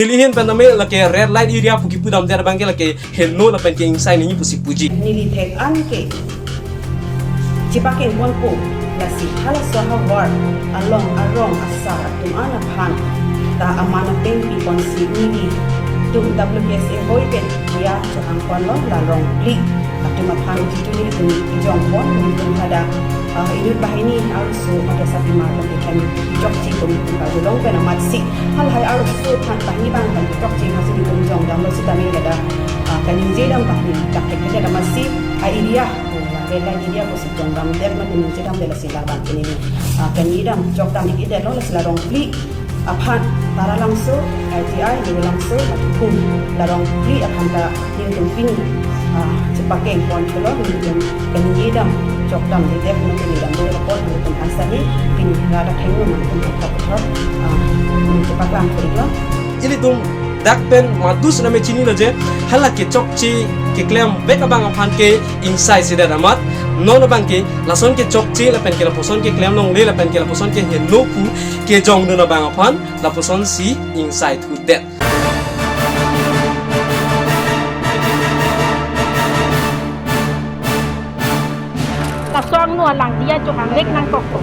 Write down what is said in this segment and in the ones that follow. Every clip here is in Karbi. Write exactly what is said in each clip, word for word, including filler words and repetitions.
Neli ahin pen tame lake red light area pu kipudamdet abang ke lake heno lapen ke ingsai nangji pusi puji. Neli thek-an ke chepakeng ponpo, lasi halaso ahavar along arong asar atum an aphan ta aman ateng piponsi nelitum W K S A hoi pen diya chohang ponlo, la Rongphli atum aphan uji tu nelitum jong pon, nelitum hadak, ah, inut banghini arloso mate sarpimar pen ikan chokche tum karjulong pen amatsi halahai arloso aphan banghini abang pen chokche amatsi nelitum jongdamlo sitame hadak, ah, kaningje dam banghini chak thek thek amatsi a-area, oh, la red light area pusi jongdamdet mate ningje damdet, lasi labang chinine, ah, kaningje dam chokdam ik-edetlo, lasi la Rongphli aphan Taralangso, I T I, Lurulangso, Matipung, la Rongphli aphan ta nelitum pini, ah, chepakeng ponlo, nelitum kaningje dam chokdamdedet mate ningje damdet apot nelitum asani pini rat athengno nangtum kapathor, ah, nelitum chepaklang thuriklo. Ilitum dak pen madu sitame chinilo je hala kechokche keklem vek abang aphan ke ingsai sedet amat, non abang ke lason kechokche lapen ke lapuson keklem longle lapen ke lapuson ke heno pu kejongdun abang aphan lapusonsi ingsai thudet. Laso angno alang diya chohang vek nangkokpo.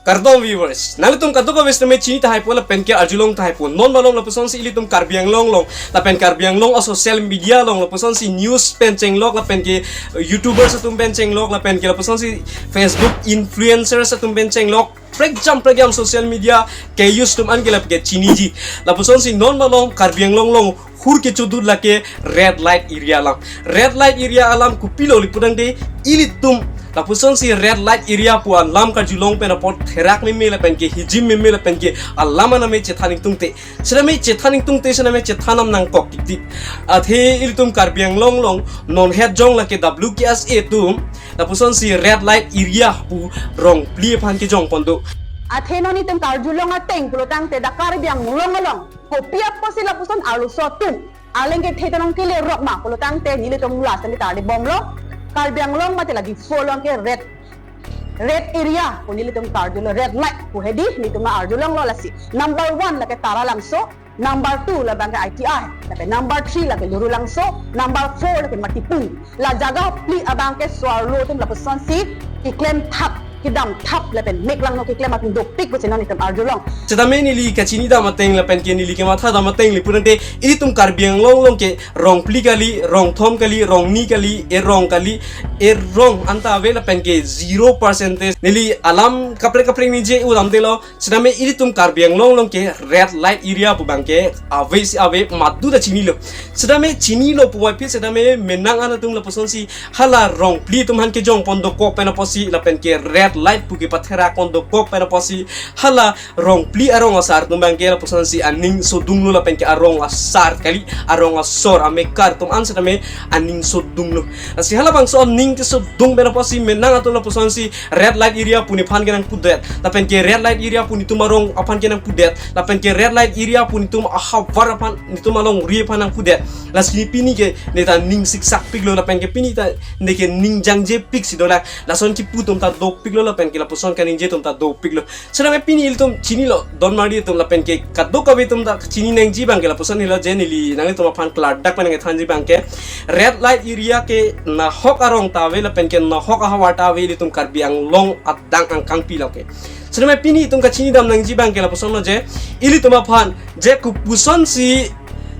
Kardom viewers, nanglitum kadokave sitame chini tahaipo lapen ke arjulong tahaipo. Non malom lapusonsi ilitum Karbi Anglong along lapen Karbi Anglong a-social media along lapusonsi news pen chenglok lapen ke YouTubers atum pen chenglok lapen ke lapusonsi Facebook influencers atum pen chenglok, prekjam prekjam social media ke-use atum an ke lapen ke chiniji. Lapusonsi non malom Karbi Anglong along hur kechodut lake red light area alam. Red light area alam kopilo pulotangte ilitum lapusonsi red light area pu alam karjulong pen apot therak meme lapen ke hijim meme lapen ke alam aname chethan ingtungte. Sitame chethan ingtungte sitame chethan nam nangkok tiktik. Athe ilitum Karbi Anglong along non het jong lake W K S A atum lapusonsi red light area pu Rongphli aphan kejong pondo. Athe non itum karjulong ateng pulotangte dak Karbi Anglong along kopi apotsi lapuson arloso atum aleng kethe ta nangkele rok ma pulotangte nelitum last ni tardi bomlo. Karbi Anglong mate la Diphu along ke red, red area pu nelitum karjulo, red light pu hedi nelitum arjulonglo, lasi number one lake Taralangso, number two labang ke I T I, lapen number three lake Lurulangso, number four lake Matipung. La jaga phli abang ke so-arlo atum lapusonsi keklem thap, kedam thap lapen mek langno keklem atum dopik pusi non itum arjulong. Sitame neli kachini dam ateng lapen ke neli kematha dam ateng pulotangte ilitum Karbi Anglong along ke Rongphli kali, Rongthom kali, Rongni kali, Erong kali, Erong anta ave lapen ke zero percentage. Neli alam kaprek kaprek ningje-u damdelo. Sitame ilitum Karbi Anglong along ke red light area pu abang ke avesi ave, madu ta chinilo. Sitame chinilo puvoiphit sitame menang an atum lapusonsi hala Rongphli atum aphan kejong pondokok pen apotsi lapen ke red light pu kepatherak pondokok pen apotsi hala Rongphli arong asar atum abang ke lapusonsi aning sodunglo lapen ke arong asar kali, arong asor amekar atum an sitame aning sodunglo. Lasi halabangso aning kesodung pen apotsi menang atum lapusonsi red light area pu nephan ke nangpudet, lapen ke red light area pu netum arong aphan ke nangpudet, lapen ke red light area pu netum ahavar aphan, netum alongri aphan nangpudet. Lasi pini ke neta ning siksak piklo lapen ke pini ta neke ning jangje piksi dolang. Lason kipu atum ta dopiklo lapen ke lapuson kaningje atum ta dopiklo. Sitame pini ilitum chinilo, don mari atum lapen ke kadokave atum ta chini nangji abang ke lapuson helo je neli nanglitum aphan klardak pen nangthanji abang ke red light area ke nahok arong ta ave lapen ke nahok ahavar ta ave ilitum Karbi Anglong adang angkangpi lo ke. Sitame pini itum kachini dam nangji abang ke lapusonlo je ilitum aphan je kopusonsi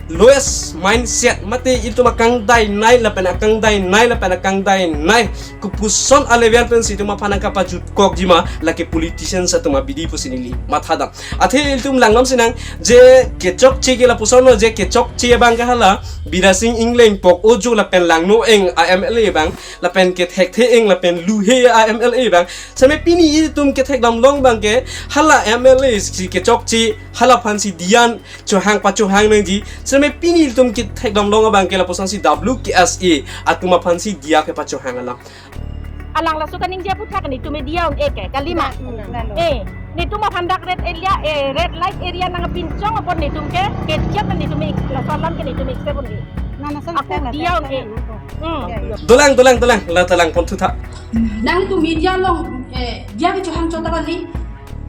lowest mindset mate ilitum akangdainei lapen akangdainei lapen akangdainei kopuson a-level pensi itum aphan nangkapajutkokji ma, lake politicians atum abidi pusi neli mathadam. Athe ilitum langdam sinang je kechokche ke lapusonlo je kechokche abang ke hala Bidya Sing Engleng, Pok Ojho lapen Langno Eng a-M L A abang, lapen ke Thekthe Eng lapen Luhe a-M L A abang. Sitame pini ilitum kethekdamlong abang ke hala M L A si kechokche, hala aphansi diya chohang pachohang nangji. Sitame pini ilitum kethekdamlong abang ke lapusonsi W K S A atum aphansi diya kepachohang alam. Alang laso kaningje aputhak netum diya un-e ke, kalima. Hmm. Eh, netum aphan dak red area, eh, red light area nangpinchong apot netum ke, kejap netum ik, laso alam ke netum ik se pun di. Nana san Ako kan diya nana un-e. San nana. Dolang, dolang, dolang, la ta langpon thutha. Nangtum media along, eh, dia kechohang chot abang ni,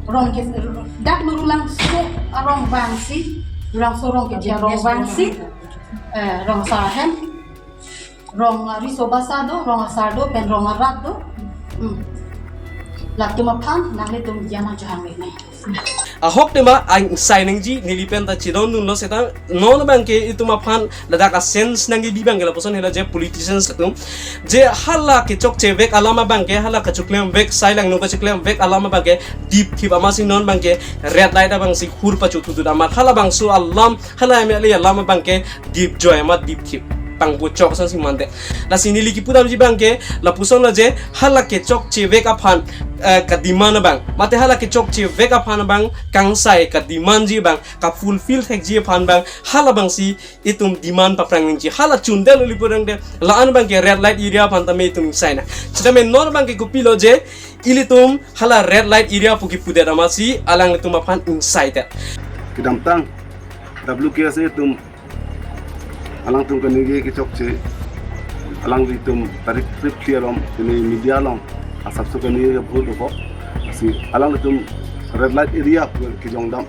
rong ke, dak Rulangso arong vangsi, Rulangso arong ke dia arong vangsi, eh, rong asar ahem, rong ariso basa do, rong asar do, pen rong arat do. Hmm. Latum aphan, nanglitum dia nangchohang le nai. Ahok tema angsai nangji neli pen ta chedondunlo seta non abangke itum aphan ladak a-sense nangkebi abangke lapuson helo je politicians atum. Je hala kechokche vek alam abangke, hala kachoklem vek, sai langno kachoklem vek alam abangke dipthip amatsi non abangke red light abangsi hur pachothudut amat halabangso alam, hala M L A alam abangke dipjoi amat dipthip pangbochok asonsi mante. Lasi neli kipudamji abangke lapusonlo je hala kechokche vek aphan, eh, ka-demand abang, mate hala kechokche vek aphan abang kangsai ka-demandji abang, ka-fulfill thekji aphan abang, halabangsi itum demand paprang nangji. Hala chundelo le pudangte la-an abangke red light area aphan tame itum ingsai nang. Sitame non abangke kopilo je ilitum hala red light area pu kipudet amatsi alanglitum aphan ingsaidet. Kedamtang W K S A atum alangtum kaningje kechokche, alanglitum tarik trip clear om, pini media along asapso kaningje kebhut opo. Lasi alanglitum red light area kejongdam.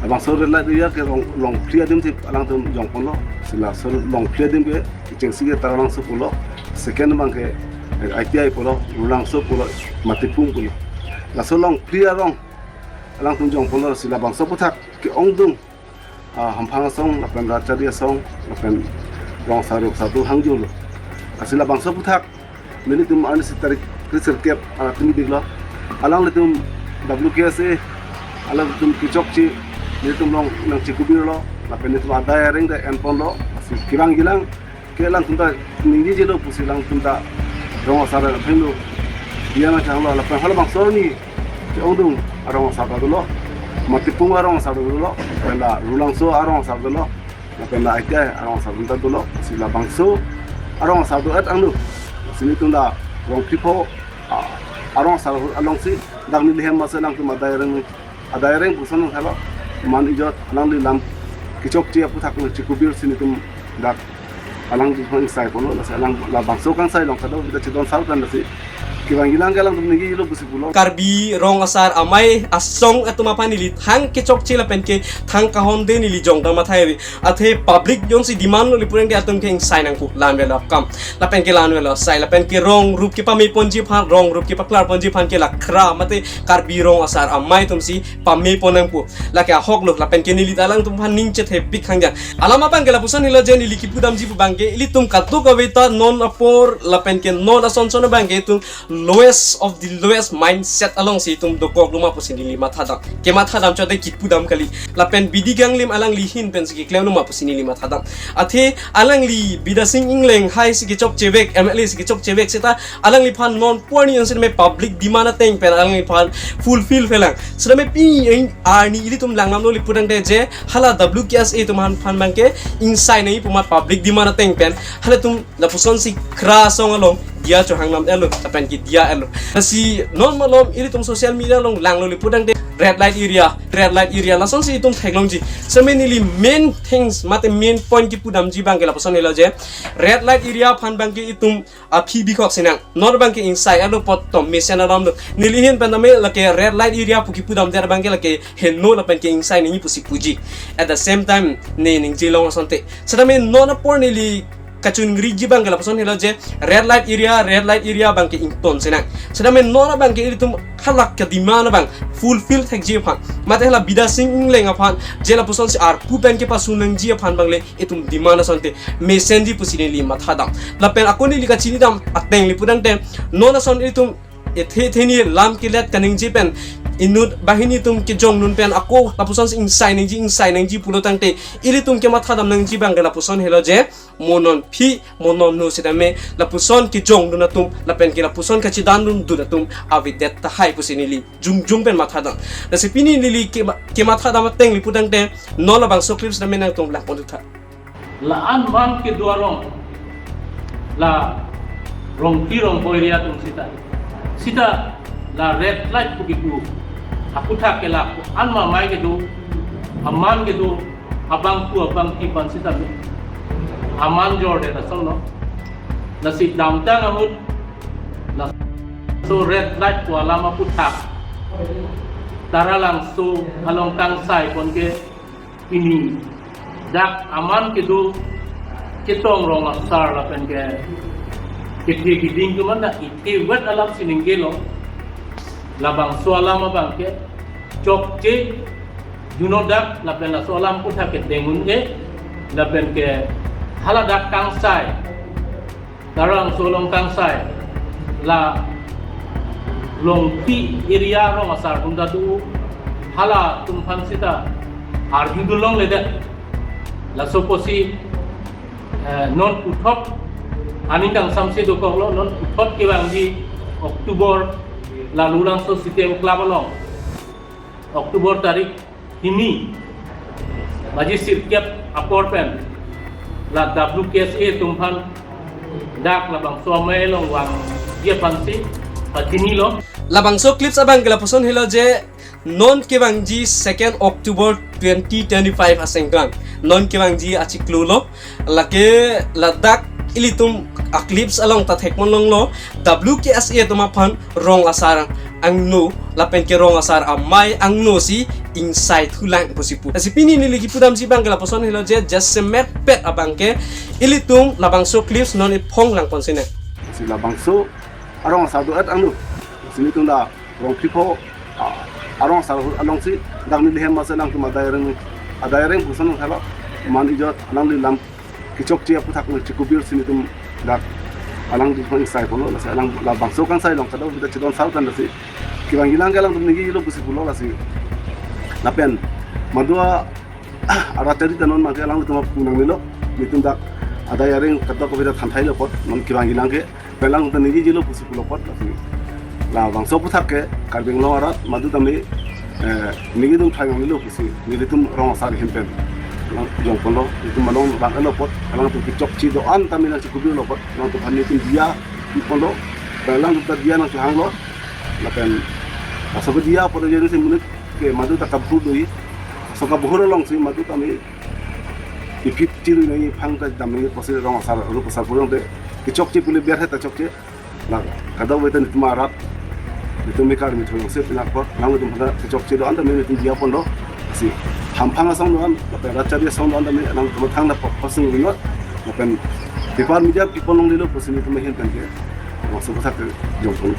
Labangso red light area ke rong, rong phli adim si alangtum jongponlo. Lasi laso rong phli adim ke kechengsi ke Taralangso pulo. Second abangke, eh, I T I pulo, Rulangso pulo, Matipung pulo. Laso rong phli arong alangtum jongponlo, lasi labangso aphuthak ke-ongdung, ah, hamphang asong, lapen rachari asong, lapen rong asar ruk asar do hangjolo. Lasi labangso aphuthak nelitum arnisi tarik kre-sirkep, ah, tumi diklo. Alanglitum W K S A, alanglitum kechokche, nelitum along nangchekubirlo, lapen nelitum adai areng ta enponlo, lasi kevang jilang, ke alangtum ta ningjejelo pusi alangtum ta rong asar apheng do. Dia nangchehanglo lapen halabangso arni ke-ongdung arong asar ta dolo. Matipung arong asar ta dolo. Lapen la Rulangso arong asar dolo. Lapen la I T I arong asar ta dolo. Lasi labangso arong asar do-et angno. Lasi nelitum la rong phli pho, ah, arong asar alongsi dak neli hem masa alangtum adai areng adai areng puson helo, man ijot alangli lam kechokche aphuthak nangchekubirsi nelitum dak alangtum aphan ingsai ponlo, lasi alang labangso kangsai along kado bida chedon sar pen lasi kevang jilang ke alangtum ningjelo pusi pulo. Karbi Rong Asar Amei Asong atum aphan neli thang kechokche lapen ke thang kahomde neli jongdam athai ave. Athe public jongsi demand lo le pudangte atum ke ingsai nangpo, la-an avelo akam. Lapen ke la-an avelo asai, lapen ke rong rup kepameponji aphan, rong rup kepaklarponji aphan ke la khra mate Karbi Rong Asar Amei atumsi pamepon nangpo. Lake ahoklo, lapen ke neli ta alangtum aphan ning chethepik hangjan. Alam abangke lapuson helo je neli kipudamji pu abangke ilitum kadokave ta non apor lapen ke non asonson abangke itum lowest of the lowest mindset alongsi itum dokoklo ma pusi neli mathadam. Kemathadam chot de kipudam kali. Lapen B D Ganglim alangli ahin pensi keklemlo ma pusi neli mathadam. Athe alangli Bidya Sing Engleng haisi kechokche vek, M L A si kechokche vek seta alangliphan non pu arni ansi me public demand ateng pen alangliphan fulfill phelang. Seta me pini arni ilitum langdamlo le pudangte je hala W K S A atum aphan abangke ingsai nangji pu amat public demand ateng pen halatum lapusonsi khra asong along dia chohang nam elo, lapen ke dia elo. Lasi non malom ilitum social media along langlo le pudangte red light area, red light area lasonsi itum theklongji. Seta me neli main things mate main point kipudamji abangke lapuson helo je red light area aphan abangke itum aphi bikhoksi nang. Non abangke ingsai elo apot to mesen alam do. Neli ahin pen tame lake red light area pu kipudamdet abangke lake heno lapen ke ingsai nangji pusi puji. At the same time ne ningje long asonte. Seta me non apor neli kachungriji abangke lapuson helo je red light area, red light area abangke ingtonsi nang. Seta me non abangke ilitum halak ke demand abang fulfill thekji aphan mate hala Bidya Sing Engleng aphan je lapusonsi arpu pen kepasu nangji aphan abang le itum demand asonte mesenji pusi neli mathadam. Lapen ako neli kachinidam ateng le pudangte non ason itum ethe theni lam kelet kaningje pen inut banghini atum kejongdun pen ako lapusonsi ingsai nangji, ingsai nangji pulo tangte ilitum kemathadam nangji abangke lapuson helo je mo non aphi, mo non no seta me lapuson kejongdun atum lapen ke lapuson kachedandundun atum avedet tahai pusi neli jongjong pen mathadam. Lasi pini neli kema-, kemathadam ateng le pudangte non labangso clips seta me nangtum langpon thutha. La-an abang kedo along la rong phli rong pho area atum seta, seta la red light pu kipu aphuthak ke la ko-an ma amei kedo, aman kedo, abangphu abangphi aphan seta me aman jordet asonlo. Lasi damtang ahut laso red light pu alam aputhak Taralangso along kangsai pon ke pini dak aman kedo Chetong Rong Asar lapen ke kethe keding atum anta itiwet alam si ningjelo. Labangso alam abang ke chokche juno dak lapen laso alam aputhak ke deng un-e lapen ke hala dak kangsai Taralangso along kangsai la Longpi area Rong Asar atum ta do, halatum aphan sita arjudun longledet. Laso apotsi eh, non puthot aning kangsamse dokoklo, non puthot kevangji October la Lulangso C T M Club along October tarik hini baji sirkep apor pen la W K S A atum aphan dak labangso amei along vangji aphansi pachinilo. Labangso clips abang ke lapuson helo je non kevangji second October twenty twenty-five asengkang, non kevangji achiklo lo. Lake ladak ilitum a clips along ta thekpon longlo, W K S A atum aphan Rong Asar angno lapen ke Rong Asar amei angno si ingsai thulang pusi pu. Lasi pini neli kipudamji abang ke lapuson helo je jasemet pet abang ke ilitum labangso clips non iphong langpon sine. Si labangso arong asar do-et angno. Si nelitum dak Rongphipho, ah, arong asar alongsi dak neli hem masa alangtum adai areng, adai areng puson thalo. Man ijot alangli lam kechokche aputhak nangchikubir si nelitum dak alangtum aphan ingsai ponlo, lasi alang labangso kangsai along kadokave ta chedon sar tan lasi kevangji alang ke alangtum ningjelo pusi pulo lasi. Lapen madu a arat chari ta non mangke alangtum pu nangnelo, nelitum dak adai areng kadokave ta thanthailo apot, non kevangji alang ke pen alangtum ta ningjelo pusi pulo apot lasi. Labangso aputhak ke Karbi Anglong arat madu tame, eh, ningje dun thai nangnelo pusi, nelitum Rong Asar ahin pen alang jong ponlo, nelitum malom bang elo apot, alangtum kechokche do-an tame nangchikubirlo apot, alangtum aphan nelitum diya pi ponlo, pen alangtum ta diya nangchehanglo, lapen laso ke diya apot ajoine si monit ke madu ta kabhur do-i, laso kabhur alongsi madu tame iphit chiri nangji, phang ta dam nangji pusi Rong Asar, Rong Asar pu along te kechokche pule ber hai ta chokche. La kadokave ta nelitum arat, nelitum me Karbi Anglong se pinak apot, alangtum aphan ta kechokche do-an tame nelitum diya ponlo. Si hamphang asong do-an, lapen rat chari asong do-an tame alangtum thangta pok pasung ringot, lapen paper media people along lilo pusi nelitum ahin pen ke labangso aputhak ke jong pon.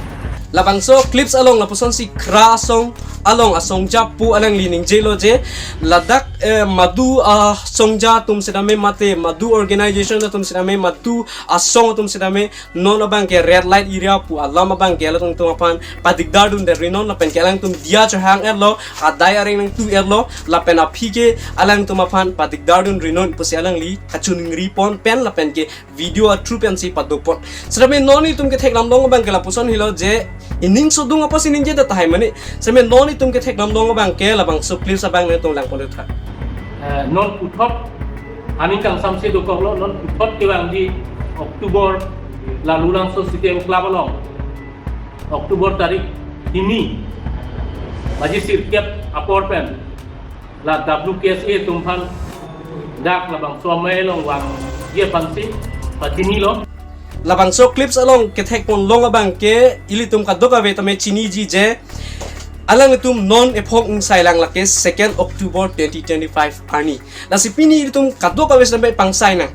Labangso clips along lapuson si Khra asong along asongja pu alangli ningjelo je ladak, eh, madu asongja atum sitame mate madu organization atum sitame madu asong atum sitame non abang ke red light area pu alam abang ke alangtum aphan padigdar dunde rinon lapen ke alangtum diya chehang-etlo, adai areng nangtu-etlo lapen aphi ke alangtum aphan padigdar dun rinon pusi alangli kachiningri pon pen lapen ke video a through pensi padopon. Sitame non itum kethekdam long abang ke lapuson helo je ining sodung apotsi ningje tahai mane. Sitame non itum kethekdam long abang ke labangso clips abang nangtum langpon tha. Eh, non puthot aning kangsamse dokoklo, non puthot kevangji October la Lulangso C T M Club along October tarik hini baji sirkep apor pen la W K S A atum aphan dak labangso amei along vangji aphansi pachinilo. Labangso clips along kethekpon long abang ke ilitum kadokave tame chiniji je alanglitum non ephong ingsai lang lake second October twenty twenty-five arni. Lasi pini ilitum kadokave sitame pangsai nang.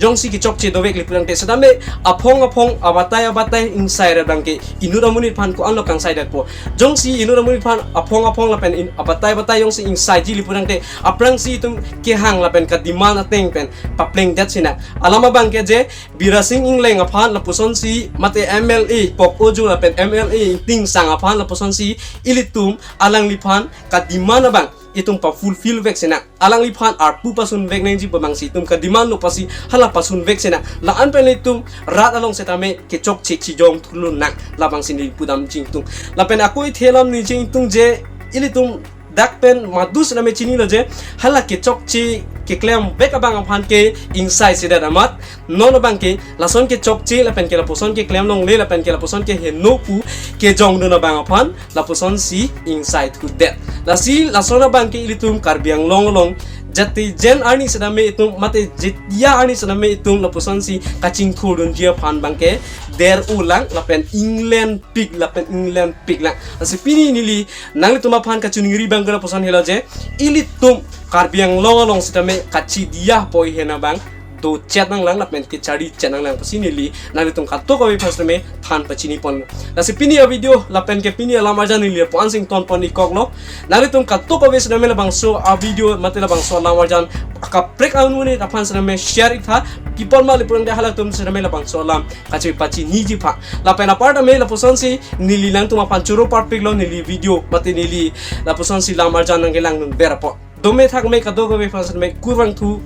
Jongsi kechokche dovek le pulang te sitame aphong aphong abatai abatai ingsai ra abang ke inut amonit aphan ko-anlo kangsai detpo. Jongsi inut amonit aphan aphong aphong lapen in abatai abatai jongsi ingsaiji le pulang te aphrangsi itum kehang lapen ka-demand ateng pen paplengdet sinang. Alam abang ke je Birasing Engleng aphan lapusonsi mate M L A Pok Ojung lapen M L A Ingtingsang aphan lapusonsi ilitum alangliphan ka-demand abang itum pa-fulfill vek sinang. Alangliphan arpu pasun vek nangji pu abangsi itum ka-demand lo pusi hala pasun vek sinang. La-an pen itum rat along sitame kechokche chijong thulun nang. Labangsi neli pudam jingtung. Lapen ako ithelam ni jingtung je ilitum dak pen madu sitame chinilo je hala kechokche keklem vek abang aphan ke ingsai sedet amat non abang ke lason kechokche lapen ke lapuson keklem longle lapen ke lapuson keheno pu kejongdun abang aphan lapusonsi ingsai thudet. Lasi lason abang ke ilitum Karbi Anglong along Jatijen arni setame itum mate Jatia arni setame itum lapusonsi kachingthurdunji aphan abangke der-u lang lapen inglen pik lapen inglen pik lang. Lasi pini neli nanglitum aphan kachiningri abangke lapuson helo je ilitum Karbi Anglong along setame kachidiya poi hena abang dochet nanglang lapen kecharichet nanglang pusi neli nanglitum kadokave aphan setame than pachini pon. Lasi pini a-video lapen ke pini alam arjan neli lapu-an si ingtonpon-ik koklo. Nanglitum kadokave setame labangso a-video mate labangso alam arjan akaprek amonit aphan setame share-ik tha. Kipon ma le purang de halatum setame labangso alam kachepachiniji aphan. Lapen apar tame lapusonsi neli nangtum aphan choro parpiklo neli video mate neli lapusonsi lam arjan nangkelangdunver apot. Dome thakme kadokave aphan setame kurvangthu,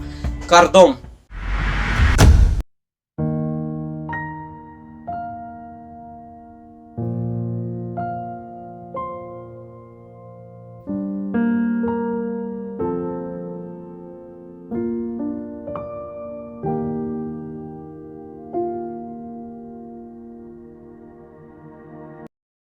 kardom.